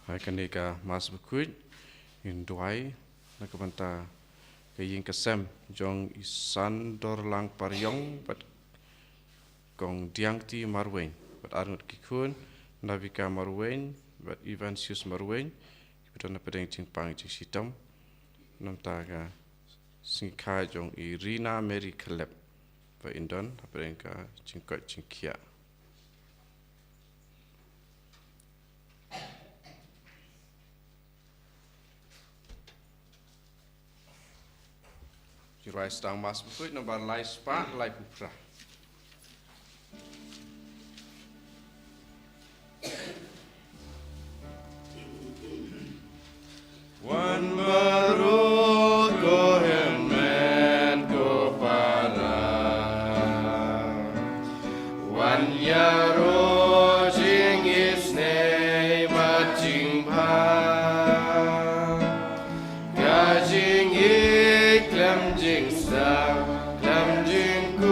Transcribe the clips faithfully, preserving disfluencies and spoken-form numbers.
Ha kane ka Mass Bakhuid, ngin duwai na ka bynta ka ïing ka sem jong i Sandorlang Pariong bad Kong Diangti Marwein bad arngut ki khun, Navika Marwein bad Evansius Marwein, kiba don hapdeng jingpang jingshitom. Namar ka sngi kha jong i Rina Mary Khlep ba in don hapdeng ka jingkoit jingkhiah. Jingduwai sdang Mass Bakhuid nombar lai spah lai phew phra. Wan baroh ko hynmen ko para. Wan ïaroh jingisynei bad jingbha. Ka jingïeit khlem jingsdang khlem jingkut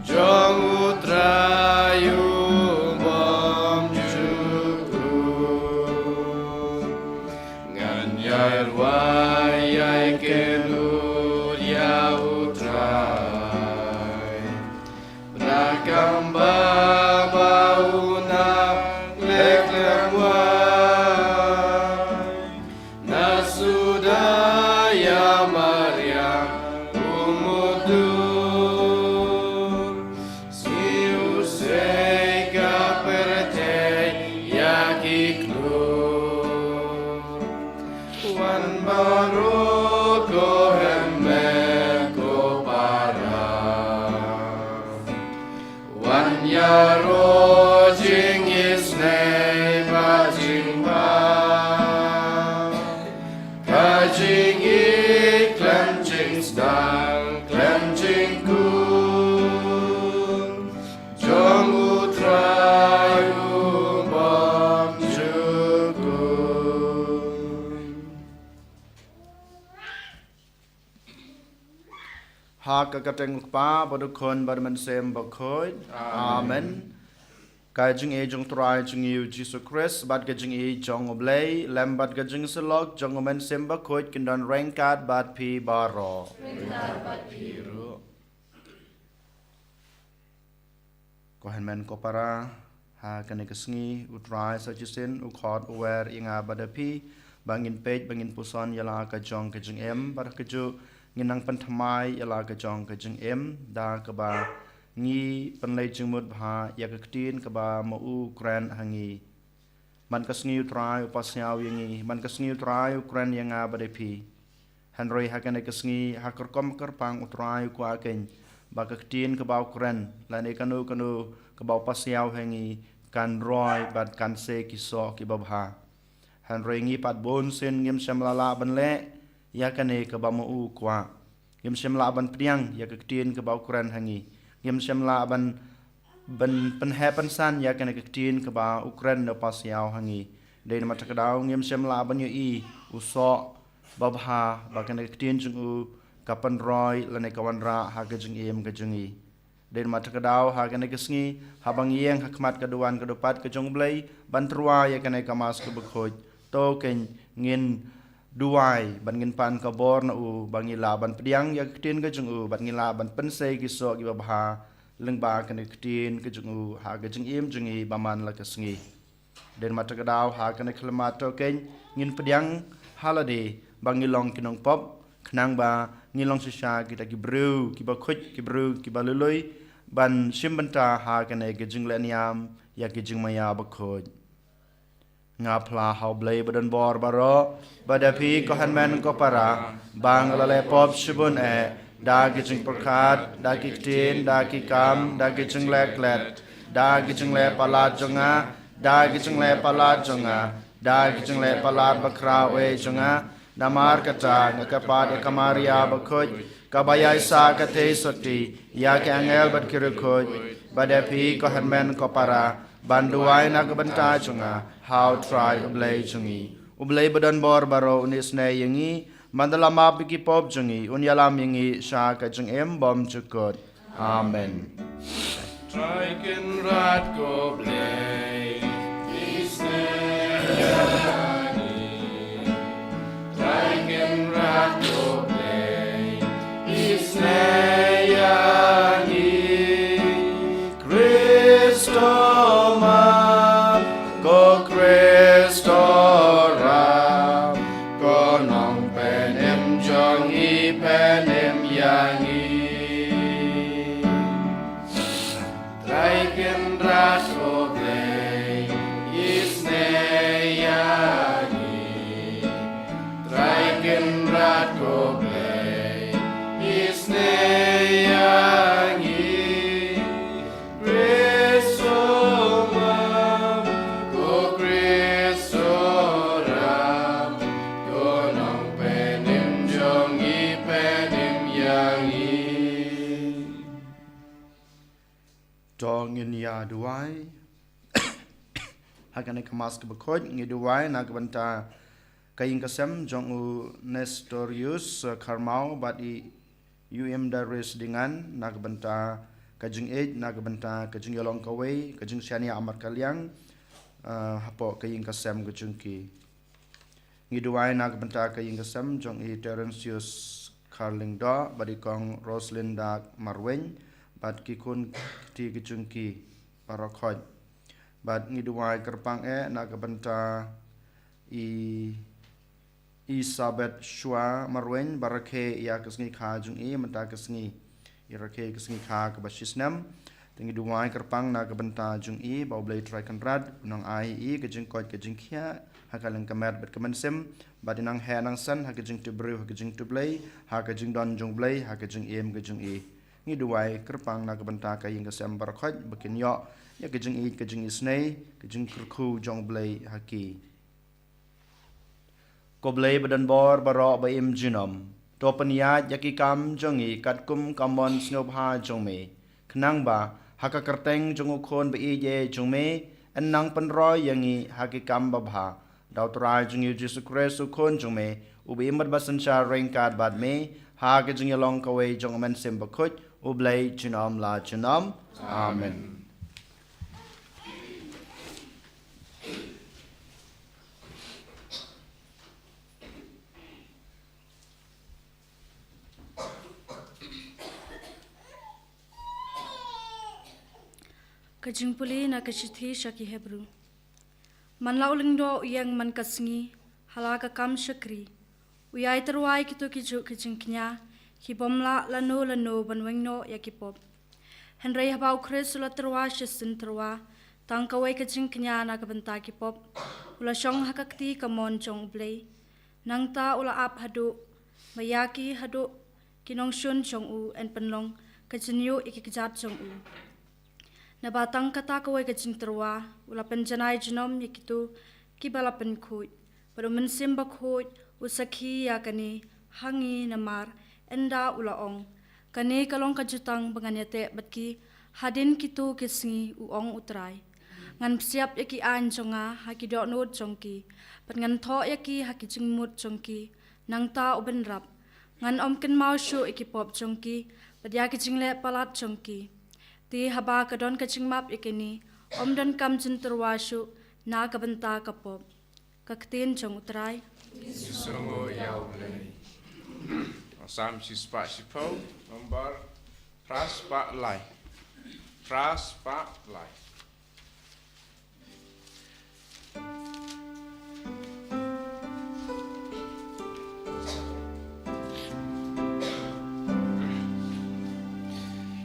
jong U Trai u bym jukut. Ngan ïai rwai ïai kynnoh ïa U Trai. Bad kumba ba u nang leh khlem wai. Na suda ïa mariang u mudur. Sngewsih ka pyrthei ïa ki klur. Wan baroh ko hynmen ko para. Wan ïaroh jingisynei bad jingbha. Ka jingïeit khlem jingsdang khlem jingkut jong U Trai u bym jukut. Ha ka kyrteng U Kpa bad U Khun bad U Mynsiem Bakhuid. Amen. Amen. Ka jingïeit jong U Trai jong ngi U Jisu Khrist bad ka jingïeit jong U Blei lem bad ka jingsyllok jong U Mynsiem Bakhuid kin don ryngkat bad phi baroh. Ryngkat bad phi ruh. Ko hynmen ko para, ha kane ka sngi U Trai sa shisien u khot u wer ïa nga bad ïa phi ba ngin peit ba ngin puson ïa la ka jong ka jingim, bad ha kajuh ngin nang pynthymmai ïa la ka jong ka jingim da kaba ngi pynleit jingmut bha ïa ka ktien kaba ma u kren ha ngi. Man ka sngi U Trai u pasiaw ïa ngi, man ka sngi U Trai u kren ïa nga bad ïa phi. Hynrei ha kane ka sngi, ha ka rukom kyrpang U Trai u kwah kein ba ka ktien kaba u kren lane kano kano kaba u pasiaw ha ngi kan roi bad kan sei ki soh kiba bha. Hynrei ngi pat bun sien ngim shym la lah ban leh ïa kane kaba ma u u kwah. Ngim shym lah ban pdiang ïa ka ktien kaba u kren ha ngi. Ngim shym lah ban ban pynheh pynsan ïa kane ka ktien kaba u kren ne u pasiaw ha ngi. Dei namar kata ka daw ngim shym lah ban ïohi u soh babha ba kane ka ktien jong u ka pynroi lane ka wanrah ha ka jingim ka jong ngi. Dei namar kata ka daw ha kane ka sngi, haba ngi ïeng ha khmat ka duwan ka dupat ka jong U Blei ban tyrwa ïa kane ka Mass kaba khuid, to kein ngin duwai bad ngin pan ka bor na u ba ngi lah ban pdiang ïa ka ktien ka jong u bad ngi lah ban pynsei ki soh kiba bha lyngba kane ka ktien ka jong u ha ka jingim jong ngi ba man la ka sngi. Dei namar kata ka daw ha kane ka khyllipmat to kein ngin pdiang ha lade ba ngi long ki nongpop, khnang ba ngi long shisha kita ki briew kiba khuid, ki briew kiba lui lui ban shim bynta ha kane ka jingleh niam ïa ki jingmaïa bakhuid. Nga phla ha U Blei ba don bor baroh, bad ïa phi ko hynmen ko para, ba nga la leh pop shibun eh, da ki jingpyrkhat, da ki ktien, da ki kam, da ki jingleh klet, da ki jingleh palat jong nga, da ki jingleh palat jong nga, da ki jingleh palat bakhraw eh jong nga. Namar kata nga kyrpad ïa ka Maria bakhuid, kaba ïaisah ka theisotti ïa ki angel bad ki riewkhuid, bad ïa phi ko hynmen ko para, ban duwai na ka bynta jong nga ha U Trai U Blei jong ngi. U Blei ba don bor baroh un isynei ïa ngi, ban da la map ïa ki pop jong ngi, un ïalam ïa ngi sha ka jingim bymjukut. Amen. Trai Kynrad ko Blei, ngi Ngin ïa duwai. Ha kane ka Mass kaba khuid ngi duwai na ka bynta ka ïing ka sem jong u Nestorius, uh, Kharmau bad i U M Darius Dingan, na ka bynta ka jingïeit, na ka bynta ka jingïalong kawei, ka jingshaniah markylliang, uh, hapoh ka ïing ka sem ka jong ki. Ngi duwai na ka bynta ka ïing ka sem jong i Terentius Kharlyngdoh bad i kong Rosalinda Marwein bad ki khun kti ka jong ki baroh khoit. Bad ngi duwai kyrpang eh na ka bynta i Isabeth Shwa Marwein ba rakhe ïa ka sngi kha jong i mynta ka sngi. I rakhe ka sngi kha kaba shisnem. Te ngi duwai kyrpang na ka bynta jong i ba U Blei Trai Kynrad un nang ai i ka jingkoit ka jingkhiah ha ka lyngkha met bad ka mynsiem, bad i nang heh nang san ha ka jingtip briew, ha ka jingtip Blei, ha ka jingdon jong U Blei, ha ka jingim ka jong i. Ngi duwai kyrpang na ka bynta ka ïing ka sem baroh khoit ba kin ïoh ïa ka jingïeit, ka jingisynei, ka jingkyrkhu jong U Blei ha ki. Ko Blei ba don bor baroh ba im junom, to pynïaid ïa ki kam jong ngi katkum ka mon sngewbha jong me, khnang ba ha ka kyrteng jong u Khun ba ïeit jong me yn nang pynroi ïa ngi ha ki kam babha, da U Trai jong ngi U Jisu Khrist u Khun jong me, uba im bad ba synshar ryngkat bad me ha ka jingïalong kawei jong U Mynsiem Bakhuid, U Blei junom la junom. Amen. Ka jingpule na ka shithi sha ki Hebru. Man la u lyngdoh u ïeng man ka sngi, ha la ka kam shakri, u ïai tyrwa ïa kito kijuh ki jingkñia, ki bym lah lano lano ban weng noh ïa ki pop. Hynrei haba u Khrist u la tyrwa shisien tyrwa, tang kawei ka jingkñia na ka bynta ki pop, u la shong ha ka kti kamon jong U Blei. Nangta u la ap haduh ba ïa ki haduh ki nongshun jong u yn pynlong ka jingïuh ïa ki kjat jong u. Naba tang kata kawei ka jingtyrwa u la pynjanai junom ïa kito kiba la pynkhuid, bad U Mynsiem Bakhuid u sakhi ïa kane ha ngi, namar ynda u la ong: Kane ka long ka jutang ba ngan ïateh bad ki hadien kito ki sngi, u ong U Trai. Ngan psiap ïa ki aiñ jong nga ha ki dohnud jong ki, bad ngan thoh ïa ki ha ki jingmut jong ki. Nangta u bynrap, ngan ym kynmaw shuh ïa ki pop jong ki bad ïa ki jingleh palat jong ki. Te haba ka don ka jingmap ïa kine, ym donkam jingtyrwa shuh na ka bynta ka pop. Ka ktien jong U Trai. Ïa u Blei. Salm shispah shiphew, nombar phra spah lai. Phra spah lai.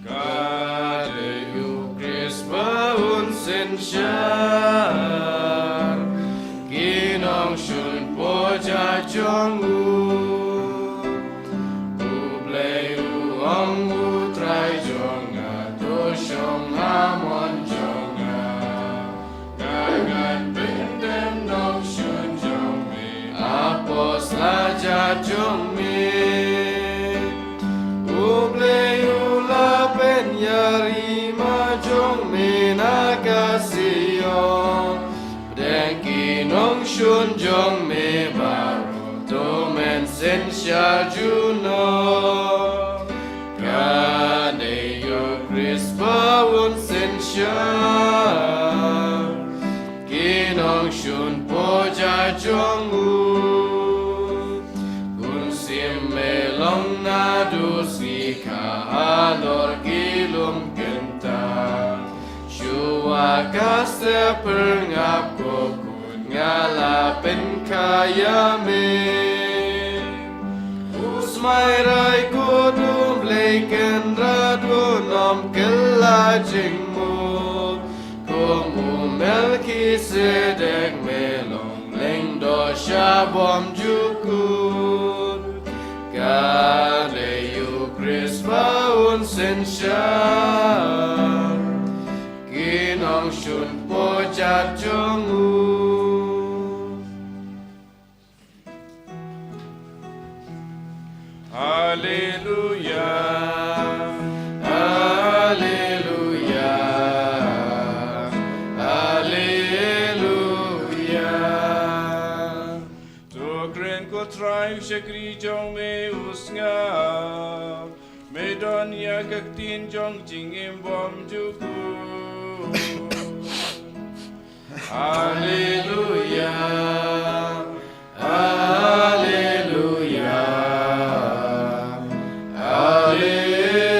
Ka dei U Khrist ba un synshar ki nongshun pyrshah jong u. U Blei u ong, U Trai jong nga, to shong ha mon jong nga. Nga ngan pyndem nongshun jong me, apos la jat jong me. U Blei u la pynïar i ma jong me na ka Zion. Pdeng ki nongshun jong me baroh to men synshar junom. Ka dei U Khrist ba un synshar ki nongshun pyrshah jong u. Kun sim me long naduh sngi kha halor ki lum kynta. Shuwa ka step pyrngap ko kut nga la pynkha ïa me. U Smai Raikut U Blei Kynrad un ym kylla jingmut. Kum u Melkisedek me long lyngdoh sha bymjukut. Ka dei U Khrist ba un synshar ki nongshun pyrshah jong u. Haleluya, haleluya. Trai, u shakri jong me u sngap, me don ïa ka ktien jong jingim bymjukut. Haleluya, haleluya, haleluya.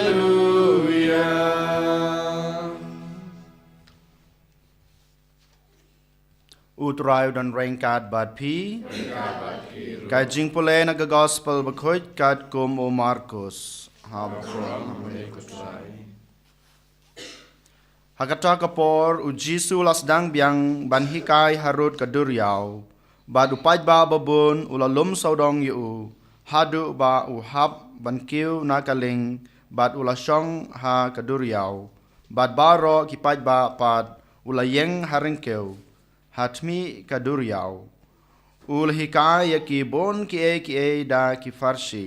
U Trai u don ryngkat bad phi. Ka jingpule na ka Gospel bakhuid katkum u Markus. Haba khraw ha me ko Trai. Ha kata ka por u Jisu u la sdang biang ban hikai harud ka duriaw. Bad u paidbah babun u la lum sawdong ïa u, haduh ba u hap ban kiew na ka lieng, bad u la shong ha ka duriaw. Bad baroh ki paidbah pat u la ïeng ha ryngkew, ha khmih ka duriaw. U la hikai ïa ki bun kiei kiei da ki pharshi.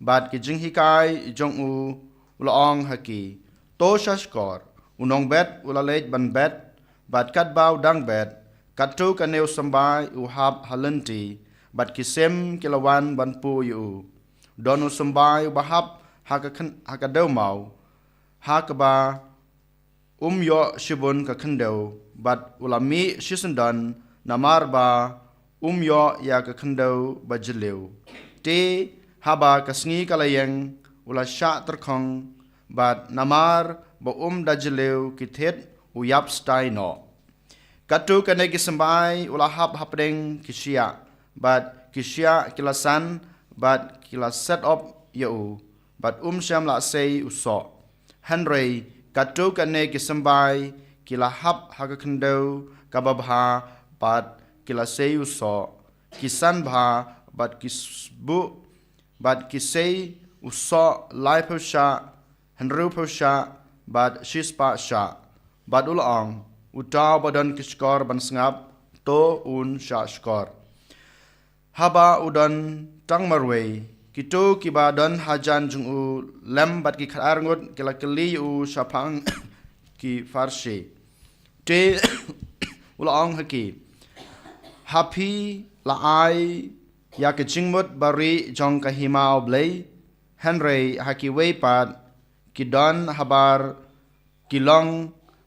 Bad ki jinghikai jong u, u la ong ha ki, to sha shkor. U nongbet u la leit ban bet, bad katba u dang bet, katto katne u symbai u hap ha lynti, bad ki sim ki la wan ban puh ïa u. Don u symbai uba hap ha ka khyn-, ha ka dewmaw, ha kaba um ïoh shibun ka khyndew, bad u la mih shisyndon, namar ba um ïoh ïa ka khyndew ba jylliew. Te haba ka sngi ka la ïeng, u la shah tyrkhong, bad namar ba um da jylliew ki thied, u ïap stai noh. Katto katne ki symbai u la hap hapdeng ki shiah, bad ki shiah ki la san, bad ki la set op ïa u, bad um shym la sei u soh. Hynrei katto katne ki symbai ki la hap ha ka khyndew kaba bha, bad ki la sei u soh, ki san bha, bad ki sbuh, bad ki sei u soh laiphew shah, hynriewphew shah, bad shispah shah. Bad u la ong, uta uba don ki shkor ban sngap, to un shah shkor. Haba u don tang marwei, kito kiba don hajan jong u lem bad ki khatar ngut ki la kylli ïa u shaphang ki pharshi. Te u la ong ha ki, ha phi la ai ïa ka jingmut barieh jong ka hima U Blei, hynrei ha kiwei pat ki don habar ki long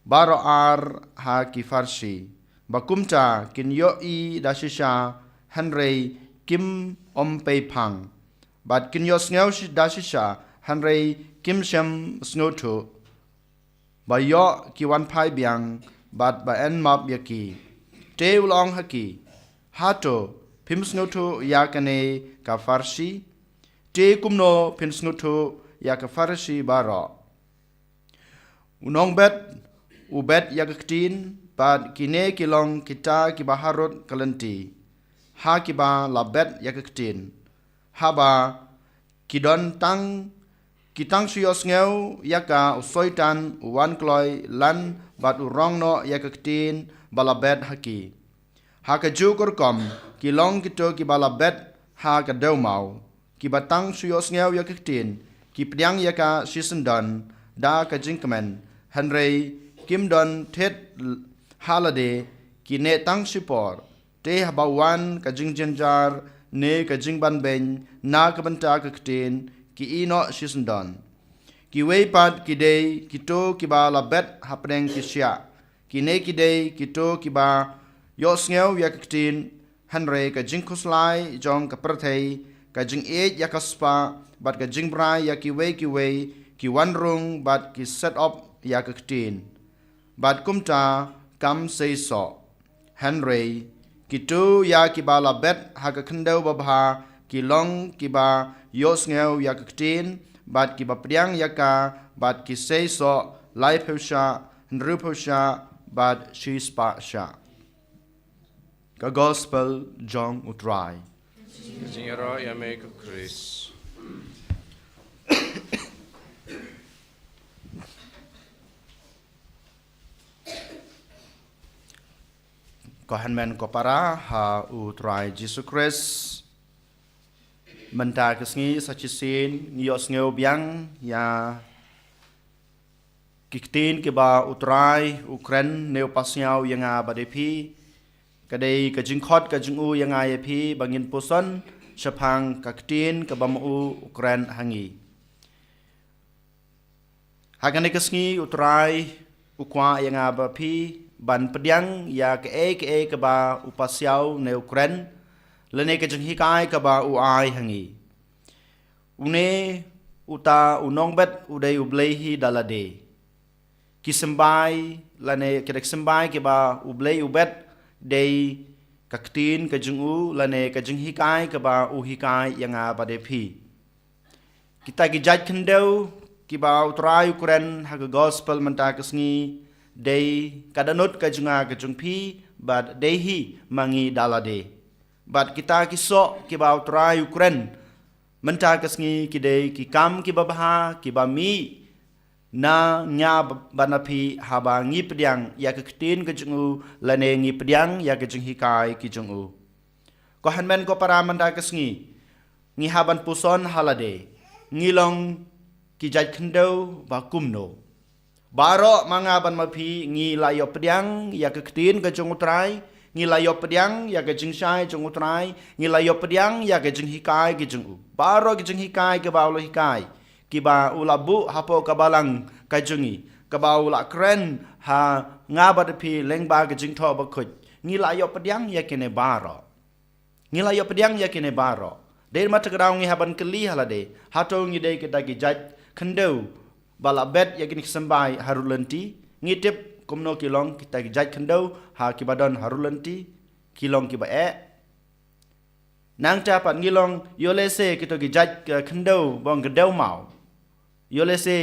baroh ar ha ki pharshi. Ba kumta kin ïohi da shisha, hynrei kim ym pei phang. Bad kin ïohsngew shi-, da shisha, hynrei kim shym sngewthuh. Ba ïoh ki wan phai biang, bad ba yn map ïa ki. Te u la ong ha ki, hato phim sngewthuh ïa kane ka pharshi? Te kumno phin sngewthuh ïa ka pharshi baroh? U nongbet u bet ïa ka ktien, bad kine ki long kita kiba harud ka lynti ha kiba la bet ïa ka ktien. Haba ki don tang, ki tang shu ïohsngew ïa ka, u Soitan u wan kloi lan bad u rong noh ïa ka ktien ba la bet ha ki. Ha kajuh ka rukom ki long kito kiba la bet ha ka dewmaw, kiba tang shu ïohsngew ïa ka ktien, ki pdiang ïa ka shisyndon da ka jingkmen, hynrei kim don thied ha lade, ki neh tang shipor. Te haba wan ka jingjynjar ne ka jingbanbeiñ na ka bynta ka ktien, ki ïeh noh shisyndon. Kiwei pat ki dei kito kiba la bet hapdeng ki shiah. Kine ki dei kito kiba ïohsngew ïa ka ktien, hynrei ka jingkhuslai jong ka pyrthei, ka jingïeit ïa ka spah, bad ka jingbrai ïa kiwei kiwei, ki wan rung bad ki set op ïa ka ktien. Bad kumta kam sei soh. Hynrei kito ïa kiba la bet ha ka khyndew babha, ki long kiba ïohsngew ïa ka ktien, bad kiba pdiang ïa ka, bad ki sei soh laiphew shah, hynriewphew shah, bad shispah shah. Ka Gospel jong U Trai. Ka jingïaroh ïa me ko Khrist. Ko hynmen ko para ha U Trai Jisu Khrist. Mynta ka sngi sa shisien ngi ïohsngew biang ïa ki ktien kiba U Trai u kren ne u pasngiaw ïa nga bad ïa phi. Ka dei ka jingkhot ka jong u ïa nga ïa phi ba ngin puson shaphang ka ktien kaba ma u u kren ha ngi. Ha kane ka sngi u Trai u kwah ïa nga bad phi ban pdiang ïa kaei kaei kaba u pasiaw ne u kren, lane ka jinghikai kaba u ai ha ngi. Une uta u nongbet u dei U Blei hi da lade. Ki symbai lane ki dei ki symbai kiba U Blei u bet dei ka ktien ka jong u lane ka jinghikai kaba u hikai ïa nga bad ïa phi. Kita ki jait khyndew kiba u Trai u kren ha ka gospel mynta ka sngi dei ka dohnud ka jong nga ka jong phi bad dei hi ma ngi da lade. Bad kita ki soh kiba u Trai u kren mynta ka sngi ki dei ki kam kiba bha kiba mih na nga bad na phi haba ngi pdiang ïa ka ktien ka jong u lane ngi pdiang ïa ka jinghikai ki jong u. Ko hynmen ko para, mynta ka sngi ngi hap ban puson ha lade ngi long ki jait khyndew ba kumno. Baroh ma nga bad ma phi ngi la ïoh pdiang ïa ka ktien ka jong u Trai, ngi la ïoh pdiang ïa ka jingshai jong u Trai, ngi la ïoh pdiang ïa ka jinghikai ki jong u. Baroh ki jinghikai kiba u la hikai, kiba u la buh hapoh ka balang ka jong ngi, kaba u la kren ha nga bad phi lyngba ka Jingthoh Bakhuid, ngi la ïoh pdiang ïa kine baroh. Ngi la ïoh pdiang ïa kine baroh. Dei ma ta ka daw ngi hap ban kylli ha lade, hato ngi dei kita ki jait khyndew ba la bet ïa kine ki symbai harud lynti? Ngi tip kumno ki long kita ki jait khyndew ha kiba don harud lynti, ki long kiba eh. Nangta pat ngi long ïoh lehse kito ki jait, eh, khyndew bong ka dew maw. Ïoh lehse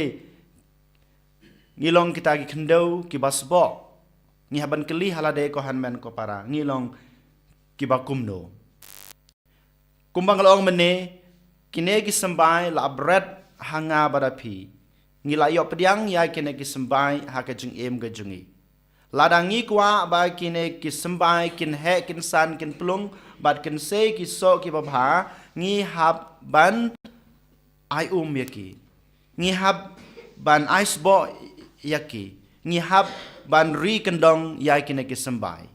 ngi long kita ki khyndew kiba sboh. Ngi hap ban kylli ha lade ko hynmen ko para, ngi long kiba kumno. Kumba nga la ong mynne, kine ki symbai la bret ha nga bad ha phi. Ngi la ïoh pdiang ïa kine ki symbai ha ka jingim ka jong ngi. Lada ngi kwah ba kine ki symbai kin heh kin san kin plung bad kin sei ki soh kiba bha, ngi hap ban ai um ïa ki. Ngi hap ban ai sboh ïa ki. Ngi hap ban ri kyndong ïa kine ki symbai.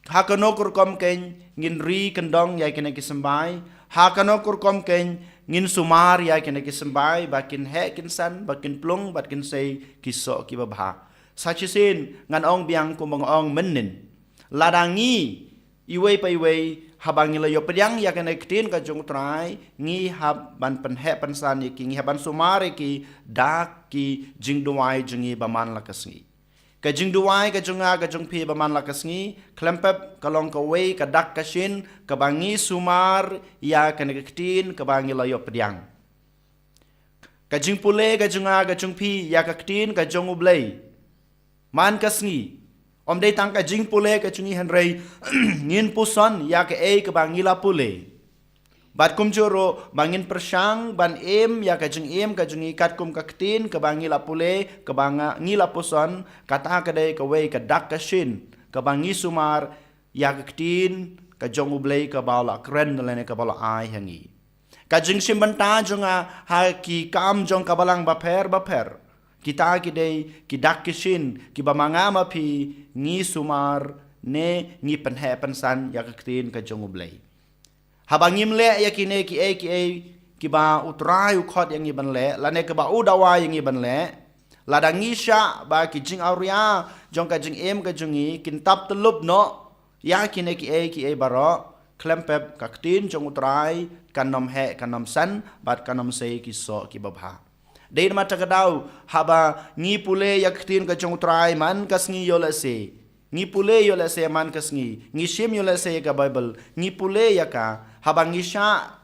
Ha kano ka rukom kein ngin ri kyndong ïa kine ki symbai? Ha kano ka rukom kein ngin sumar ïa kine ki symbai ba kin heh kin san, ba kin plung, ba kin sei ki soh kiba bha? Sa shisien ngan ong biang kumba nga ong mynnin. Lada ngi iwei pa iwei haba ngi la ïoh pdiang ïa kane ka ktien ka jong u Trai, ngi hap ban pynheh pynsan ïa ki, ngi hap ban sumar ïa ki da ki jingduwai jong ngi ba man la ka sngi. Ka jingduwai ka jong nga ka jong phi ba man la ka sngi, khlem pep ka long kawei ka dak ka shin kaba ngi sumar ïa kane ka ktien kaba ngi la ïoh pdiang. Ka jingpule ka jong nga ka jong phi ïa ka ktien ka jong U Blei man ka sngi, ym dei tang ka jingpule ka jong ngi hynrei ngin puson ïa kaei kaba ngi la pule. Bad kumjuh ruh ba ngin pyrshang ban im ïa ka jingim ka jong ngi katkum ka ktien kaba ngi la pule, kaba nga, ngi la puson, kata ka dei kawei ka dak ka shin kaba ngi sumar ïa ka ktien ka jong U Blei kaba u la kren lane kaba u la ai ha ngi. Ka jingshim bynta jong nga ha ki kam jong ka balang bapher bapher, kita ki dei ki dak ki shin kiba ma nga ma phi ngi sumar ne ngi pynheh pynsan ïa ka ktien ka jong U Blei. Haba ngim leh ïa kine kiei kiei kiba u Trai u khot ïa ngi ban leh lane kaba u dawa ïa ngi ban leh, lada ngi shah ba ki jingawria jong ka jingim ka jong ngi kin tap tyllup noh ïa kine kiei kiei baroh, khlem pep ka ktien jong u Trai kan ym heh, kan ym san bad kan ym sei ki soh kiba bha. Dei namar kata ka daw haba ngi pule ïa ka ktien ka jong u Trai man ka sngi ïoh lehse ngi pule ïoh lehse man ka sngi, ngi shim ïoh lehse ïa ka Baibl, ngi pule ïa ka, haba ngi shah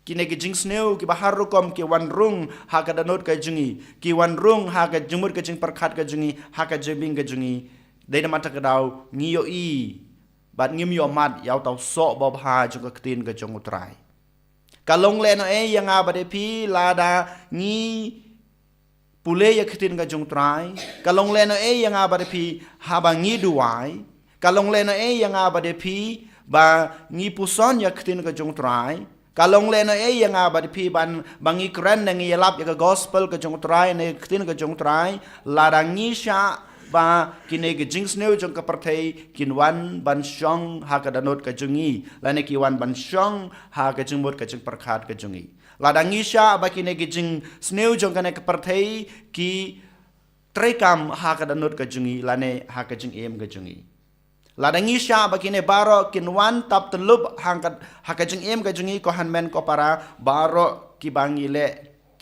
kine ki jingsniew kiba har rukom ki wan rung ha ka dohnud ka jong ngi, ki wan rung ha ka jingmut ka jingpyrkhat ka jong ngi, ha ka jingbieit ka jong ngi. Dei namar kata ka daw ngi ïohi bad ngim ïoh mad ïa uta u soh babha jong ka ktien ka jong u Trai. Ka long lehnohei ïa nga bad ïa phi lada ngi pule ïa ka ktien ka jong u Trai? Ka long lehnohei ïa nga bad ïa phi haba ngi duwai? Ka long lehnohei ïa nga bad ïa phi ba ngi puson ïa ka ktien ka jong u Trai? Ka long lehnohei ïa nga bad ïa phi ban, ba ngi kren ne ngi ïalap ïa ka gospel ka jong u Trai ne ka ktien ka jong u Trai, lada ngi shah ba kine ki jingsniew jong ka pyrthei kin wan ban shong ha ka dohnud ka jong ngi, lane ki wan ban shong ha ka jingmut ka jingpyrkhat ka jong ngi. Lada ngi shah ba kine ki jingsniew jong kane ka pyrthei ki treikam ha ka dohnud ka jong ngi, lane ha ka jingim ka jong ngi. Lada ngi shah ba kine baroh kin wan tap tyllup ha ka, ha ka jingim ka jong ngi, ko hynmen ko para, baroh kiba ngi leh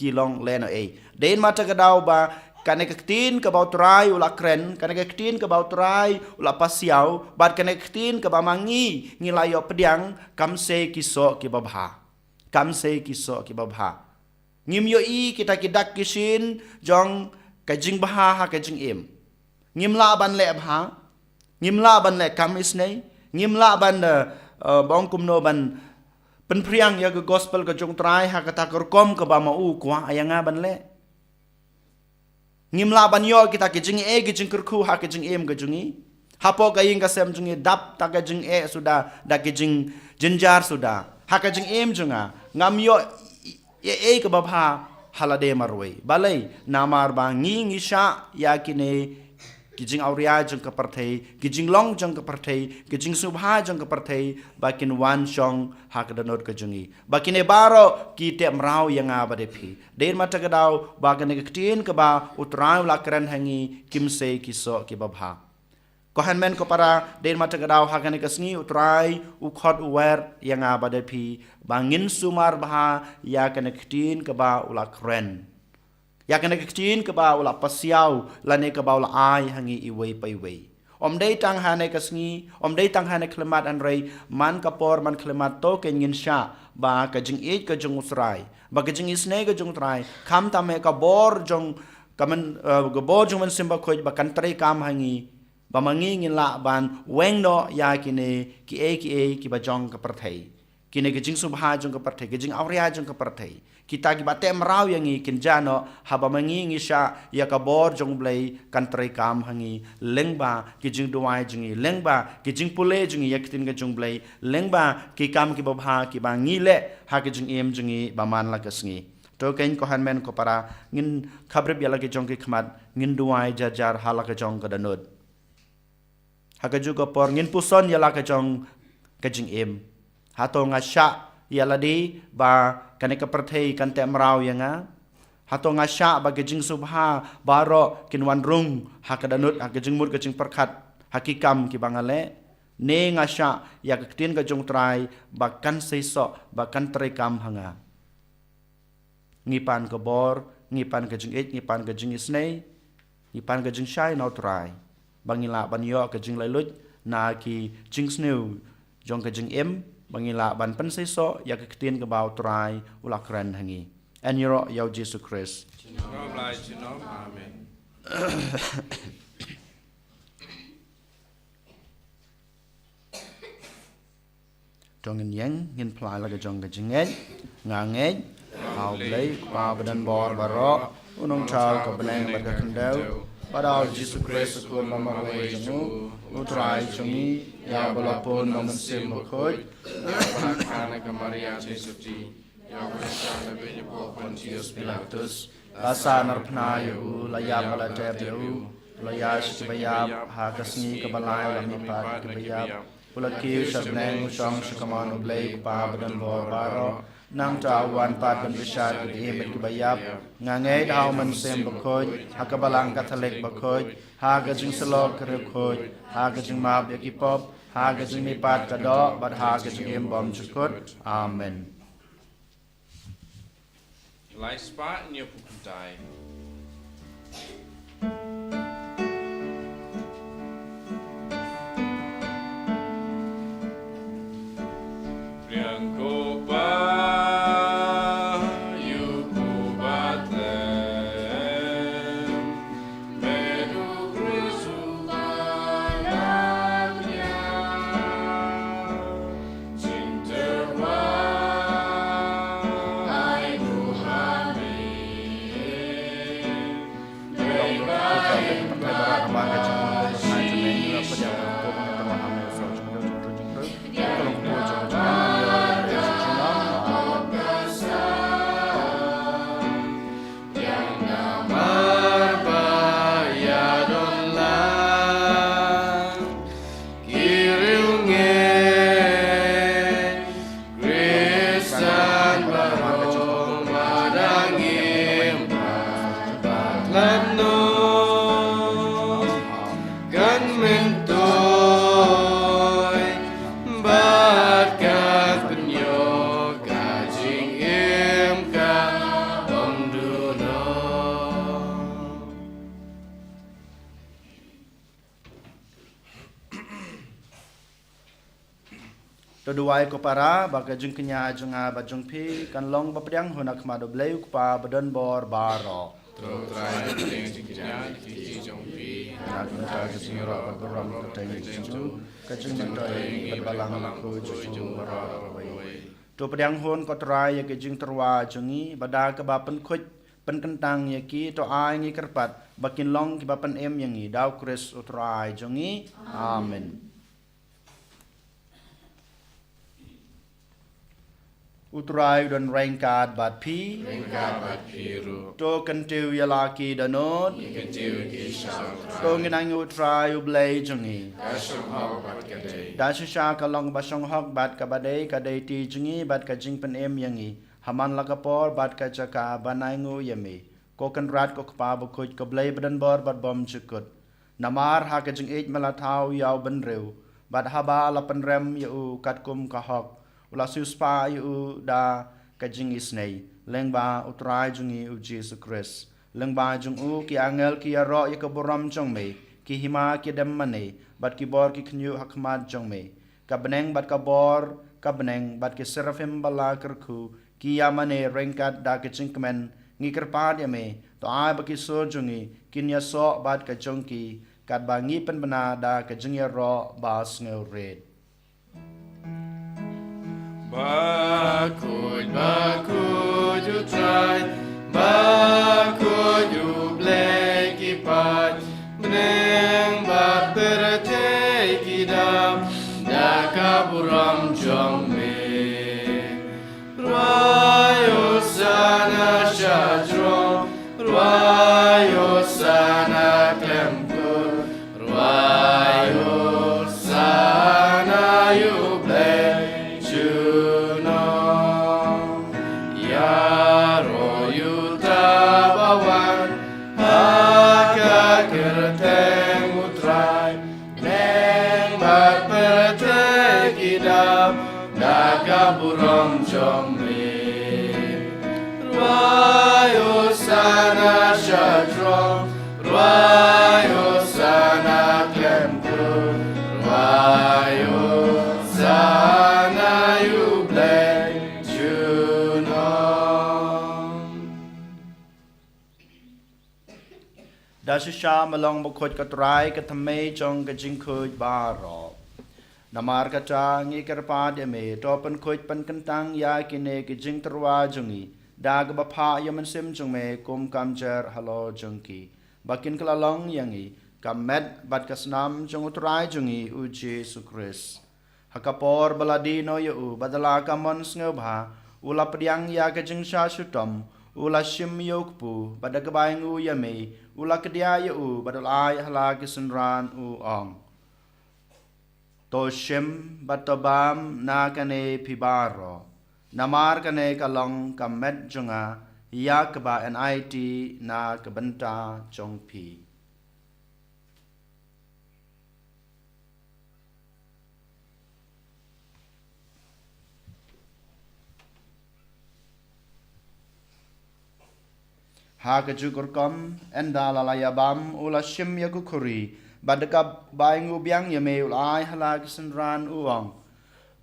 ki long lehnohei. Dei namar kata ka daw ba kane ka ktien kaba U Trai u la kren, kane ka ktien kaba U Trai u la pasiaw, bad kane ka ktien kaba ma ngi ngi la ïoh pdiang, kam sei ki soh kiba bha. Kam sei ki soh kiba bha. Ngim ïohi kita ki dak ki shin jong ka jingbha ha ka jingim. Ngim lah ban leh bha. Ngim lah ban leh kam isynei. Ngim lah ban, eh, eh, ba ong kumno, ban pynphriang ïa ka gospel ka jong U Trai ha kata ka rukom kaba ma u kwah ïa nga ban leh. Ngim lah ban ïoh kita ki jingeh ki jingkyrkhu ha ka jingim ka jong ngi. Hapoh ka ïing ka sem jong ngi dap ta ka jingeh suda, da ki jingjynjar suda. Ha ka jingim jong nga ngam ïoh ei ei kaba bha ha lade marwei. Balei? Namar ba ngi ngi shah ïa kine ki jingawria jong ka pyrthei, ki jinglong jong ka pyrthei, ki jingsngewbha jong ka pyrthei ba kin wan shong ha ka dohnud ka jong ngi. Ba kine baroh ki teh mraw ïa nga bad ïa phi. Dei namar kata ka daw ba kane ka ktien kaba U Trai u la kren ha ngi, kim sei ki soh kiba bha. Ko hynmen ko para, dei namar kata ka daw ha kane ka sngi U Trai u khot u wer ïa nga bad ïa phi ba ngin sumar bha ïa kane ka ktien kaba u la kren, ïa kane ka ktien kaba u la pasiaw lane kaba u la ai ha ngi iwei pa iwei. Ym dei tang ha kane ka sngi, ym dei tang ha kane ka khyllipmat, hynrei man ka por man ka khyllipmat to kein ngin shah ba ka jingïeit ka jong U Trai, ba ka jingisynei ka jong U Trai, khamtam eh ka bor jong ka myn, eh, ka bor jong U Mynsiem Bakhuid ba kan treikam ha ngi, ba ma ngi ngin lah ban weng noh ïa kine kiei kiei kiba jong ka pyrthei, kine ki jingsngewbha jong ka pyrthei, ki jingawria jong ka pyrthei, kita kiba teh mraw ïa ngi kin jah noh, haba ma ngi ngi shah ïa ka bor jong U Blei kan treikam ha ngi, lyngba ki jingduwai jong ngi, lyngba ki jingpule jong ngi ïa ka ktien ka jong U Blei, lyngba ki kam kiba bha kiba ngi leh ha ka jingim jong ngi ba man la ka sngi. To kein ko hynmen ko para, ngin khapbrip ïa la ki jong ki khmat, ngin duwai jar jar ha la ka jong ka dohnud. Ha kajuh ka por ngin puson ïa la ka jong ka jingim. Hato nga shah ïa lade ba kane ka pyrthei kan teh mraw ïa nga? Hato nga shah ba ka jingsngewbha baroh kin wan rung ha ka dohnud, ha ka jingmut ka jingpyrkhat, ha ki kam kiba nga leh? Ne nga shah ïa ka ktien ka jong U Trai ba kan seisoh, ba kan treikam ha nga? Ngi pan ka bor, ngi pan ka jingïeit, ngi pan ka jingisynei, ngi pan ka jingshai na U Trai, ba ngin lah ban ïoh ka jinglait luid na ki jingsniew jong ka jingim, ba ngin lah ban pynseisoh ïa ka ktien kaba U Trai u la kren ha ngi. Yn ïaroh ïa U Jisu Khrist. Amen. To ngin ïeng, ngin phla la ka jong ka jingngeit. Nga ngeit ha U Blei, U Kpa badonbor baroh, U Nongthaw ka bneng bad ka khyndew, bad ha U Jisu Khrist, U Khun ba marwei jong U, U Trai jong ngi, ïa uba la pun na U Mynsiem Bakhuid, ïa uba la kha na ka Maria Joseph, ïa uba la shah na beit hapoh Pontius Pilatus, la sahnarphna ïa U, la ïap bad la tep ïa U, la ïaid sha kiba ïap, ha ka sngi kaba lai la mihpat ïa kiba ïap, U la kiew sha bneng, U shong sha kamon U Blei U Kpa badonbor baroh. Nangta U wan pat ban bishar kiba im bad kiba ïap. Nga ngeit ha U Mynsiem Bakhuid, ha ka Balang Katholik bakhuid, ha ka jingsyllok ka riewkhuid, ha ka jingmap ïa ki pop, ha ka jingmihpat ka doh, bad ha ka jingim bymjukut. Amen. Lai spah, ñiew phew khyndai. Priang ko pa, yu ko ba tlem. To duwai ko para ba ka jingkñia jong nga bad jong phi kan long ba pdiang hun ha khmat U Blei U Kpa badonbor baroh. To Trai, pdiang jingkñia ki jong phi na ka bynta ka jingïaroh bad burom kyrteng jong u, ka jingmyntoi bad balang bakhuid jong u baroh kawei. To pdiang hun ko Trai ïa ka jingtyrwa jong ngi, ba da kaba pynkhuid pynkyntang ïa ki, to ai ngi kyrpad ba kin long kiba pynim ïa ngi, da U Khrist U Trai jong ngi. Amen. U Trai u don ryngkat bad phi. Ryngkat bad phi ruh. To kyntiew ïa la ki dohnud. Ngi kyntiew ïa ki sha U Trai. To ngin ainguh U Trai U Blei jong ngi. Ka shong hok bad ka dei. Da shisha ka long ba shong hok bad kaba dei, ka dei ti jong ngi bad ka jingpynim ïa ngi ha man la ka por bad ka jaka ban ainguh ïa me, ko Kynrad ko Kpa bakhuid, ko Blei badonbor bad bymjukut. Namar ha ka jingïeit me la thaw ïa u bynriew, bad haba la pynrem ïa u katkum ka hok, u la siewspah ïa u da ka jingisynei, lyngba U Trai jong ngi U Jisu Khrist. Lyngba jong u ki angel ki ïaroh ïa ka burom jong me, ki hima ki dem mane, bad ki bor ki khynñiuh ha khmat jong me. Ka bneng bad ka bor ka bneng bad ki serafim ba la kyrkhu ki ïa mane ryngkat da ka jingkmen. Ngi kyrpad ïa me, to ai ba ki sur jong ngi kin ïasoh bad ka jong ki, katba ngi pynbna da ka jingïaroh ba sngewrit. Bakhuid, bakhuid U Trai, bakhuid U Blei ki paid, bneng bad pyrthei ki dap da ka burom jong me. Rwai Hosana sha jrong, rwai Hosana khlem kut, rwai Hosana ïa U Blei junom. Ïaroh ïa uta ba wan ha ka kyrteng U Trai. Bneng bad pyrthei ki dap da ka burom jong me. Rwai Hosana sha jrong, rwai Hosana khlem kut, rwai Hosana ïa U Blei junom. Da shisha me long bakhuid ko Trai, ka thymmei jong ka jingkhuid baroh. Namar kata ngi kyrpad ïa me, to pynkhuid pynkyntang ïa kine ki jingtyrwa jong ngi da kaba phah ïa u Mynsiem jong me kum ka mjer halor jong ki, ba kin kylla long ïa ngi ka met bad ka snam jong U Trai jong ngi U Jisu Khrist. Ha ka por ba la die noh ïa u bad da la ka mon sngewbha, u la pdiang ïa ka jingshah shitom, u la shim ïa u kpu, bad da kaba ainguh ïa me, u la kdiah ïa u bad u la ai ha la ki synran, u ong: To shim bad to bam na kane phi baroh, namar kane ka long ka met jong nga ïa kaba yn aiti na ka bynta jong phi. Ha kajuh ka rukom, ynda la la ïa bam, u la shim ïa ka khuri, bad da kaba ainguh biang ïa me, u la ai ha la ki synran, u ong: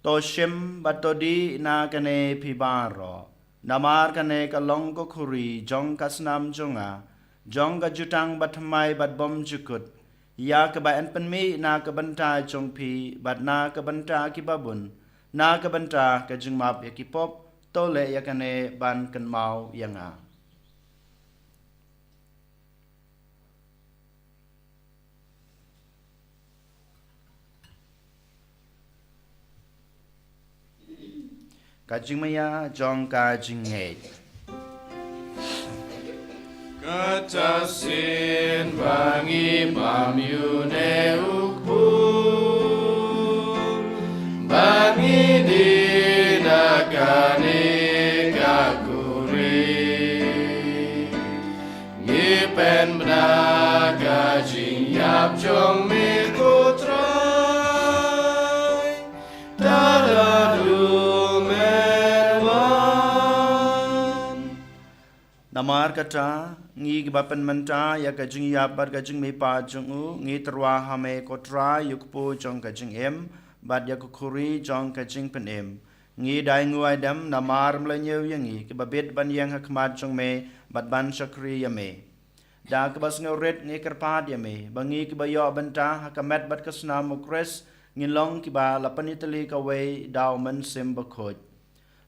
To shim bad to dih na kane phi baroh, namar kane ka long ka khuri jong ka snam jong nga, jong ka jutang bathymmai bad bymjukut, ïa kaba yn pynmih na ka bynta jong phi bad na ka bynta kiba bun, na ka bynta ka jingmap ïa ki pop. To leh ïa kane ban kynmaw ïa nga. Ka jingmaïa jong ka jingngeit. Kata shisien ba ngi bam ïa une u kpu, ba ngi dih na kane ka khuri, ngi pynbna ka jingïap jong me, ko Trai, tad haduh men wan. Namar kata, ngi kiba pynmynta ïa ka jingïap bad ka jingmihpat jong u, ngi tyrwa ha me, ko Trai, ïa u kpu jong ka jingim, bad ïa ka khuri jong ka jingpynim. Ngi dei nguaidem namar me la ñiew ïa ngi kiba bit ban ïeng ha khmat jong me bad ban shakri ïa me. Da kaba sngewrit ngi kyrpad ïa me ba ngi kiba ïoh bynta ha ka met bad ka snam u Khrist ngin long kiba la pynïatylli kawei da u Mynsiem Bakhuid.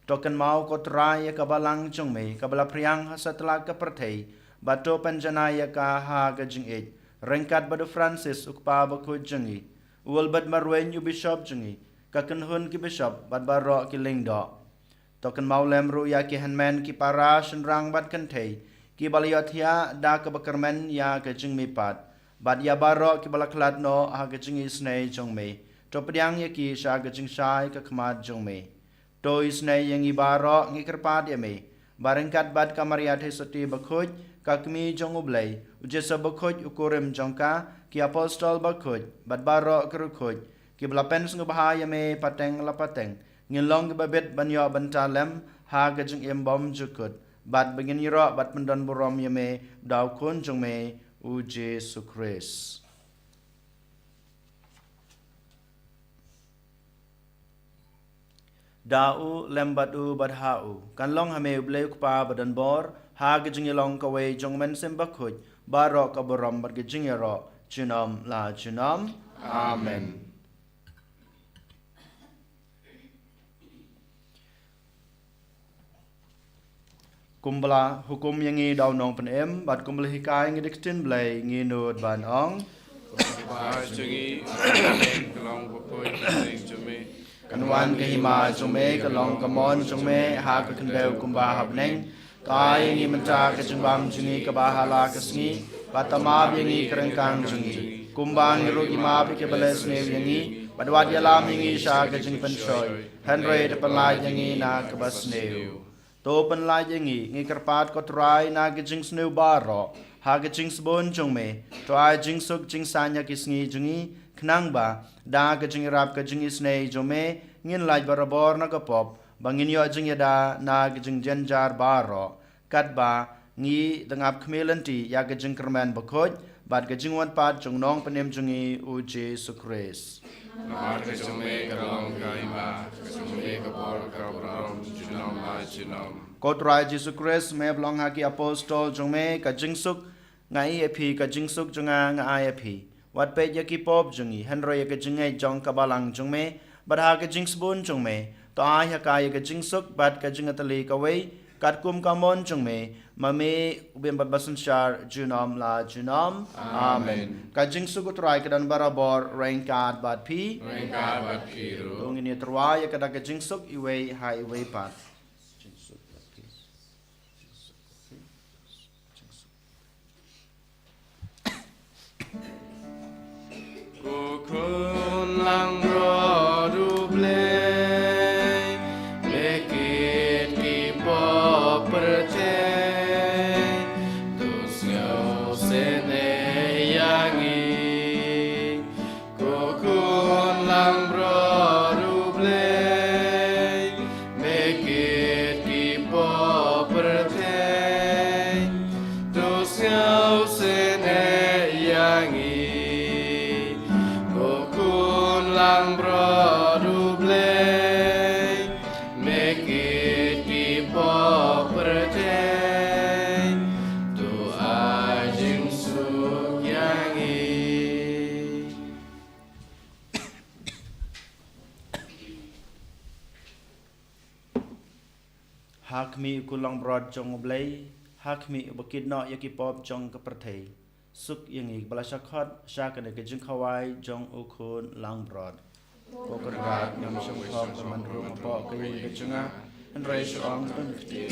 To kynmaw ko Trai ïa ka balang jong me kaba la phriang ha satlak ka pyrthei, bad to pynjanai ïa ka ha ka jingïeit, ryngkat bad u Francis u kpa bakhuid jong ngi, u Albert Marwein u bishop jong ngi, ka kynhun ki bishop bad baroh ki lyngdoh. To kynmaw lem ruh ïa ki hynmen ki para shynrang bad kynthei kiba la ïohthiah da kaba kyrmen ïa ka jingmihpat, bad ïa baroh kiba la khlad noh ha ka jingisynei jong me. To pdiang ïa ki sha ka jingshai ka khmat jong me. To isynei ïa ngi baroh, ngi kyrpad ïa me ba ryngkat bad ka Maria Theisotti bakhuid, ka Kmie jong u Blei, u Joseph bakhuid u kurim jong ka, ki apostol bakhuid bad baroh ki riewkhuid kiba la pynsngewbha ïa me pateng la pateng, ngin long kiba bit ban ïoh bynta lem ha ka jingim bymjukut, bad ba ngin ïaroh bad pyndonburom ïa me da u Khun jong me u Jisu Khrist. Da u, lem bad u, bad ha u, kan long ha me u Blei u Kpa badonbor, ha ka jingïalong kawei jong u Mynsiem Bakhuid, baroh ka burom bad ka jingïaroh junom la junom. Amen. Kumba la hukum ïa ngi da u Nongpynim, bad kumba la hikai ïa ngi da ka ktien Blei, ngin nud ban ong: Ko Kpa jong ngi, ka long bakhuid ka kyrteng jong me. Kan wan ka hima jong me, kan long ka mon jong me ha ka khyndew kumba ha bneng. To ai ïa ngi mynta ka jingbam jong ngi kaba ha la ka sngi, bad to map ïa ngi ki ryngkang jong ngi, kumba ngi ruh ngi map ïa kiba la sniew ïa ngi, bad wat ïalam ïa ngi sha ka jingpynshoi, hynrei to pynlait ïa ngi na kaba sniew. To pynlait ïa ngi, ngi kyrpad ko Trai, na ka jingsniew baroh ha ka jingsbun jong me. To ai jingsuk jingsaiñ ha ki sngi jong ngi, khnang ba da ka jingïarap ka jingisynei jong me, ngin lait barabor na ka pop, ba ngin ïoh jingïada na ka jingjynjar baroh, katba ngi dang ap khmih lynti ïa ka jingkyrmen bakhuid bad ka jingwan pat jong u Nongpynim jong ngi u Jisu Khrist. Namar ka jong me ka long ka hima, ka jong me ka bor, ka burom junom la junom. Ko Trai Jisu Khrist, me ba la ong ha ki apostol jong me, ka jingsuk nga ai ïa phi, ka jingsuk jong nga nga ai ïa phi. Wat peit ïa ki pop jong ngi, hynrei ïa ka jingngeit jong ka balang jong me, bad ha ka jingsbun jong me, to ai ha ka ïa ka jingsuk bad ka jingïatylli kawei, katkum ka mon jong me, ma me u bym bad ba synshar junom la junom. Amen. Amen. Ka jingsuk u Trai ka don barabor ryngkat bad phi. Ryngkat bad phi ruh. To ngin ïatyrwa ïa ka da ka jingsuk iwei ha iwei pat. Jingsuk bad phi. Ko Khun langbrot U Blei, me kit ki pop pyrthei, to sngewsynei ïa ngi. Ko Khun langbrot U Blei, me kit ki pop pyrthei, to sngewsynei ïa ngi. Ko Khun langbrot U Blei, me kit ki pop pyrthei, to ai jingsuk ïa ngi. Ha khmih U Khun langbrot jong U Blei, ha khmih uba kit noh ïa ki pop jong ka pyrthei. Suk ïa ngi ba la sha khot sha kane ka jingkhawai jong U Khun langbrot. Ko Kynrad, ngam shym khop ba men rung hapoh ka ïing ka jong nga, hynrei shu ong tang ka ktien.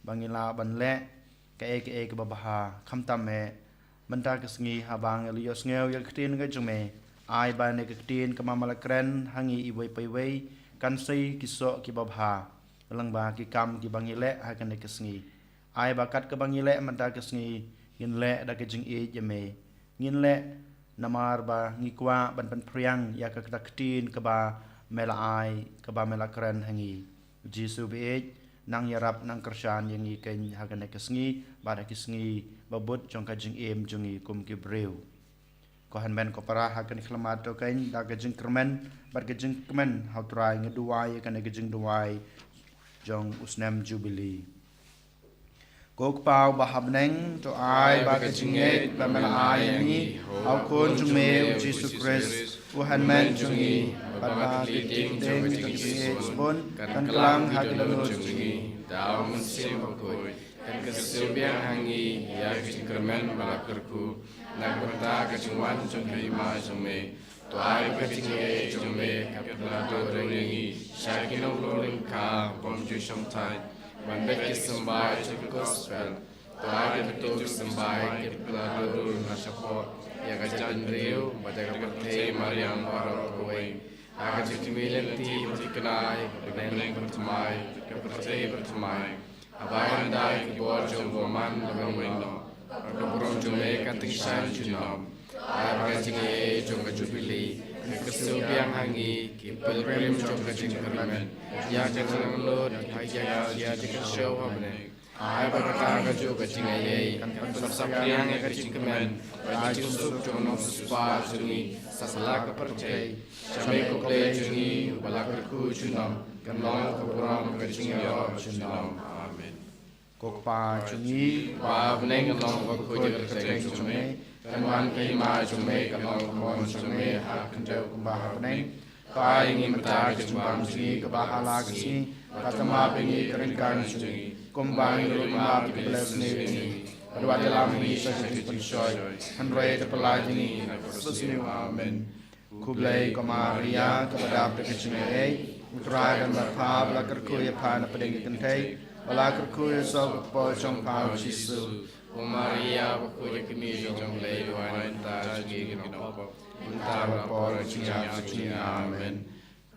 ba ngi lah ban leh kaei kaei kaba bha, khamtam eh mynta ka sngi haba ngi la ïohsngew ïa ka ktien ka jong me. Ai ba kane ka ktien kaba me la kren ha ngi iwei pa iwei kan sei ki soh kiba bha lyngba ki kam kiba ngi leh ha kane ka sngi. Ai ba kat kaba ngi leh mynta ka sngi, ngin leh da ka jingïeit ïa me. Ngin leh namar ba ngi kwah ban pynphriang ïa ka kata ka ktien kaba me la ai, kaba me la kren ha ngi. Jisu baieit, nang ïarap, nang kyrshan ïa ngi kein ha kane ka sngi bad ha ki sngi ba bud jong ka jingim jong ngi kum ki briew. Ko hynmen ko para, ha kane ka khyllipmat to kein da ka jingkyrmen bad ka jingkmen ha U Trai ngi duwai ïa kane ka jingduwai jong u snem Jubili. Ko Kpa uba ha bneng, to ai ba ka jingngeit ba me la ai ïa ngi ha u Khun jong me u Jisu Khrist, u Hynmen jong ngi, bad ba ka ktien jong ka jingïeit bun kan kylla ha ki dohnud jong ngi da u Mynsiem Bakhuid, kan kyrsiew biang ha ngi ïa ka jingkyrmen ba la kyrkhu na ka bynta ka jingwan jong ka Hima jong me. To ai ba ka jingïeit jong me ka pyllait dur ïa ngi sha ki nonglong lyngkha bym ju shongthait ban beh ki symbai jong ka gospel. To ai ba ki symbai ki pyllait dur na shapoh ïa ka jaitbynriew bad ïa ka pyrthei mariang baroh kawei. Ha ka jingkmie lynti ba thikna ïa ka bneng bathymmai, ka pyrthei bathymmai. Haba ngi dei ki bor jong u bymman bad u bymman noh, ka burom jong me kan tyngshaiñ junom. Ai ba ka jingïeit jong ka Jubili kan kyrsiew biang ha ngi ki pilgrim jong ka jingkyrmen ïa ka jingangnud, ïa ka jingkyrsiew ha bneng. Ai ba kata kajuh ka jingaiei kan pynsaphriang ïa ka jingkmen bad ka jingsuk jong u nongsiewspah jong ngi sha la ka pyrthei. Sha me ko Blei jong ngi uba la kyrkhu junom, kan long ka burom ka jingïaroh junom. Amen. Ko Kpa jong ngi uba ha bneng, kan long ka kyrteng jong me, kan wan ka hima jong me, kan long ka mon jong me ha ka khyndew kumba ha bneng. To ai ïa ngi mynta ka jingbam jong ngi kaba ha la ka sngi, bad to map ïa ngi ka ryngkat jong ngi kumba ngi ruh ngi map ïa kiba la sniew ïa ngi. Bad wat ïalam ïa ngi sha ka jingpynshoi, hynrei to pyllait ïa ngi na kaba sniew. Amen. Khublei ko Maria, kaba dap da ka jingaiei, U Trai u don bad pha, ba la kyrkhu ïa pha na pdeng ki kynthei, ba la kyrkhu ïa u saw ka kpoh jong pha u Jisu. Ko Maria bakhuid, ka kmie jong U Blei, duwai ïa ngi mynta jong ngi ki nongpop, mynta bad ha ka por ka jingïap jong ngi. Amen.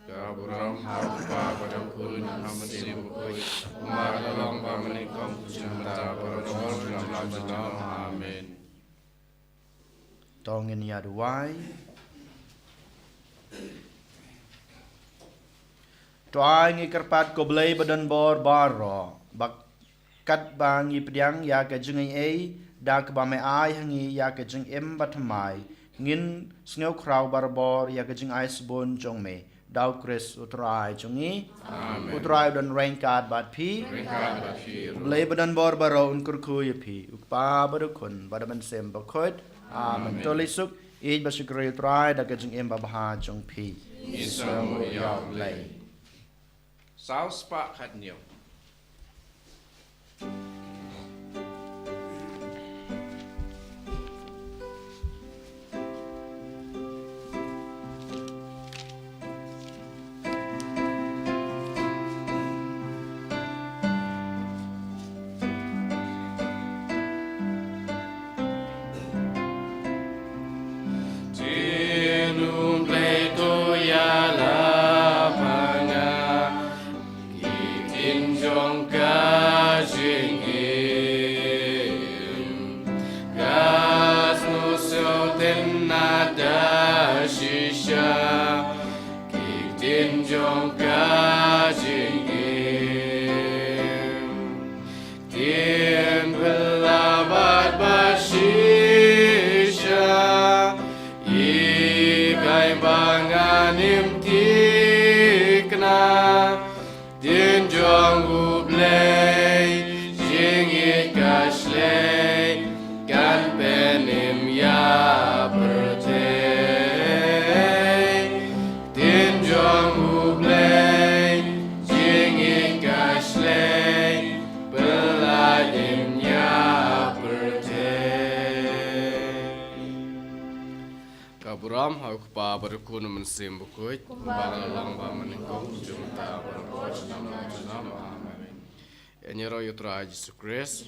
Ka burom ha U Kpa bad ha U Khun bad ha U Mynsiem Bakhuid, kumba ka la long ba mynnyngkong, mynta bad baroh junom junom. Amen. To ngin ïa duwai. To ai ngi kyrpad ko Blei ba don bor baroh, ba katba ngi pdiang ïa ka jingaiei da kaba me ai ha ngi ïa ka jingim bathymmai, ngin sngewkhraw barabor ïa ka jingai sbun jong me. Da U Khrist U Trai jong ngi. Amen. U Trai u don ryngkat bad phi. Ryngkat bad phi ruh. U Blei ba don bor baroh un kyrkhu ïa phi, U Kpa bad U Khun bad U Mynsiem Bakhuid. Amen. Amen. To leit suk, ïeit bad shakri U Trai da ka jingim babha jong phi. Ngi sngewbha ïa U Blei. Saw spah khatñiew. Tin, U Blei to ïalap ha nga, ki ktien jong ka jingim. Ka sngewsih tynnad da shisha, ki ktien jong ka jingim. Ktien phylla bad ba shisha, i kai ba ngan im thikna. Ktien jong U Blei, jingïeit ka shlei, kan pynim ïa pyrthei. Ktien jong U Blei, jingïeit ka shlei, pyllait im ïa pyrthei. Ka burom ha U Kpa bad U Khun bad U Mynsiem Bakhuid, kumba la long ba mynnyngkong, mynta bad ha ka por junom junom. Amen. Ïaroh ïa u Trai Jisu Khrist.